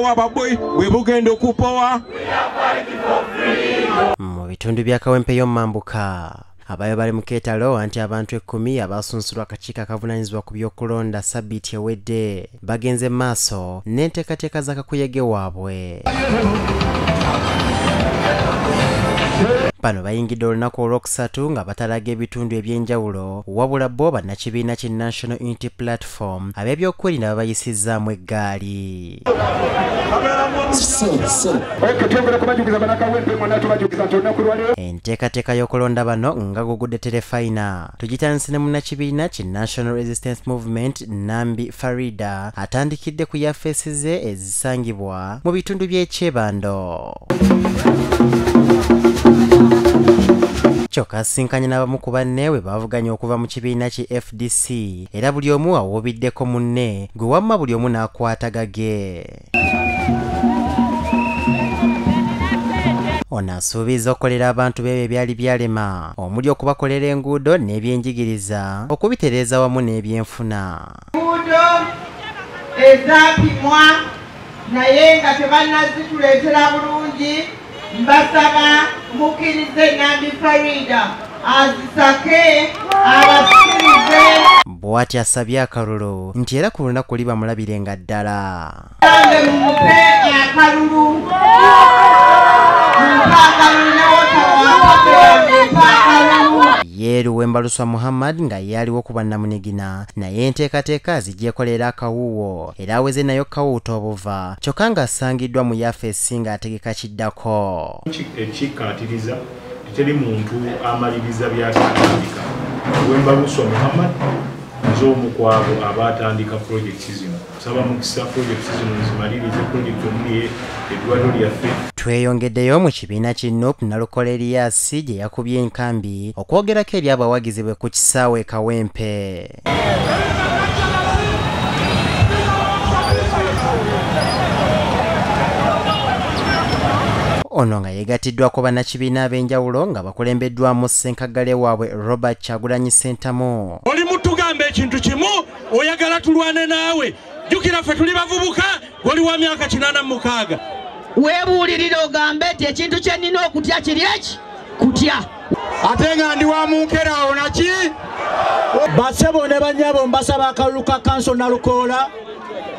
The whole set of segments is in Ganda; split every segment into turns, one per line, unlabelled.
Ababoyi bwe bugenda okupowa.
Mu bitundu bya Kawempe y'Omambuka abayo bali mu keetalo anti abantu 10 abasunsulwa akakiiko akavunaanyizibwa ku by'okulonda sabbiiti ewedde bagenze mu maaso n'enteekateeka za kakuyege waabwe. Bano bayingidde olunaku olwokusatu nga batalaga ebitundu eby'enjawulo, wabula bo bannakibiina ki National Unity Platform ab'ebyokwerinda babayisizzaamu eggaali. Enteekateeka y'okulonda bano nga gugudde terefayina tugitandise ne munnakibiina ki National Resistance Movement Nambi Farida atandikidde ku yafeesi ze ezisangibwa mu bitundu by'e Kyebando. Kyokka asisinkanye n'abamu ku banne bwe bavuganya okuva mu kibiina ki FDC era buli omu awuubiddeko munne gwe wamma buli omu n'akwata gage. Ono asuubiza okukolera abantu b'ebyo ebyali byalema omuli okubakolera enguudo n'ebyenjigiriza, okubitereeza wamu n'ebyenfuna.
Enguudo ezaapimwa naye nga tebannazituleetera bulungi, mbasaba mukkirize Nambi Farida azisake abasikirize.
Bw'atyo asabye akalulu nti era ku lunaku libamulabirenga ddala.
Mumupe akalulu. Mumpe akalulu ne mpe akalulu.
Ye Luwemba Luswa Muhammad nga ye aliwo ku bannamunigina naye enteekateeka zigyekolera akawuwo era aweze nayo kawuuta obuva kyokka ng'asangiddwa mu yafeesi ng'ategeka kiddako.
Ekikkaatiriza teri muntu amaliriza by'atandika. Luwemba Luswa Muhammad nze omu ku abo abaatandika pulojekiti zino. Nsaba mukisa pulojekiti zino nzimalirize, pulojekiti omuli eddwaliro lyaffe.
Tweyongeddeyo mu kibiina ki NUP Nalukola Elias gye yakubye enkambi okwogerako eri abawagizi bwe ku kisaawe e Kawempe. Ono nga yeegatiddwako bannakibiina ab'enjawulo nga bakulembeddwamu ssenkaggale waabwe Robert Kyagulanyi Ssentamu.
Oli mutugamba ekintu kimu, oyagala tulwane naawe. Jjukira ffe tuli bavubuka, oli wa myaka 86.
Weebuulirira ogambe nti ekintu kye nnina okutya kiri eki? Kutya.
Ate nga ndi wa munkera awo naki?
Basebo ne bannyabo mbasaba akalulu ka Kanso Nalukoola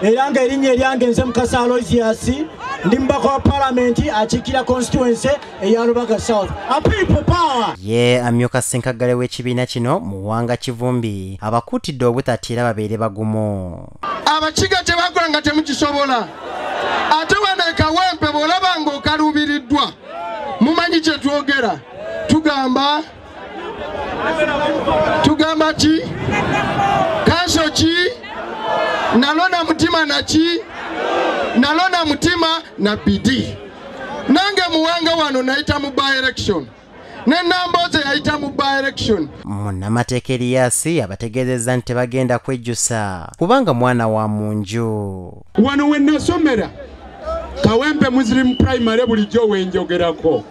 era ng'erinnya eryange nze Mukasa Aloysius, ndi mubaka wa Paalamenti akiikira constituency eya Lubaga South. A people power!
Ye amyuka ssenkaggale w'ekibiina kino Muwanga Kivumbi abakuutidde obutatiira babeere bagumu.
Abakiga tebakola nga temukisobola. Ate wano e Kawempe bw'olaba ng'okaluubiriddwa mumanyi kye twogera, tugamba ki? Kanso ki? Nalona mutima naki? Nalona mutima na bidii. Nange Muwanga wano nayita mu by-election. Ne Namboze yayita mu by-election.
Munnamateeka Elias abategeezezza nti tebagenda kwejjusa kubanga mwana wa mu nju.
Wano we nasomera Kawempe Muslim Primary bulijjo we njogerako.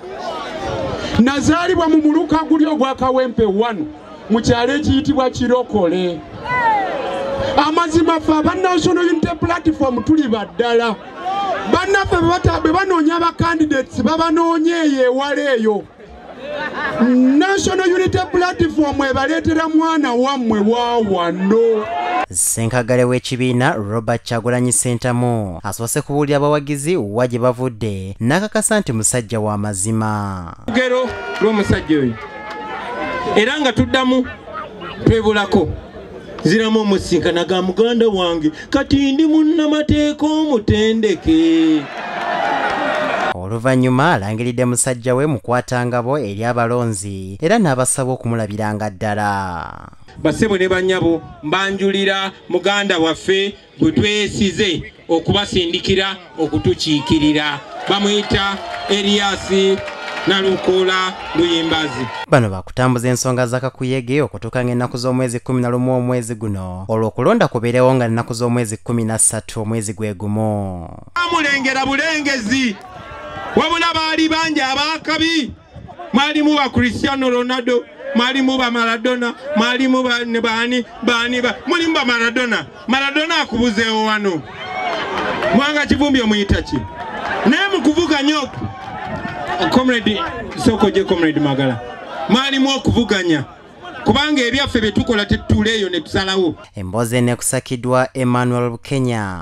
Nazaalibwa mu muluka guli ogwa Kawempe 1 mu kyalo ekiyitibwa Kirokole. Amazima ffe aba National Unity Platform tuli baddala. Bannaffe bwe banoonya aba candidates babanoonya eyo ewala eyo. National Unity Platform ebaleetera mwana wammwe wa wano.
Ssenkaggale w'ekibiina Robert Kyagulanyi Ssentamu asoose kubuulira abawagizi wa gye bavudde n'akakasa nti musajja wa mazima.
Olugero lw'omusajja oyo era nga tuddamu twebulako. Nziramu omusinkana ga muganda wange kati ndi munnamateeka omutendeke.
Oluvannyuma alangiridde musajja we mukwatangabo eri abalonzi era n'abasaba okumulabiranga ddala.
Basebo ne bannyabo mbanjulira muganda waffe gwe twesize okubasindikira okutukiikirira, bamuyita Elias Nalukoola Luyimbazi.
Bano bakutambuza ensonga za kakuyege okutuuka ng'ennaku z'omwezi 11 omwezi guno, olwo okulonda kubeerewo nga ennaku z'omwezi 13 omwezi gwe gumu.
Amulengera bulengezi wabula baali bangi abaakabi, mwalimu ba Cristiano Ronaldo, mwalimu ba Maradona, mwalimu ba baani, mulimu ba Maradona. Maradona akubuzeewo wano. Mwanga Kivumbi omuyita ki? Naye mu kuvuganya okwo, Comrade Soko je, Comrade Magala, mwalimu okuvuganya, kubanga ebyaffe bye tukola tetutuula eyo ne tusalawo.
Emboozi eno ekusakiddwa Emmanuel Bukenya.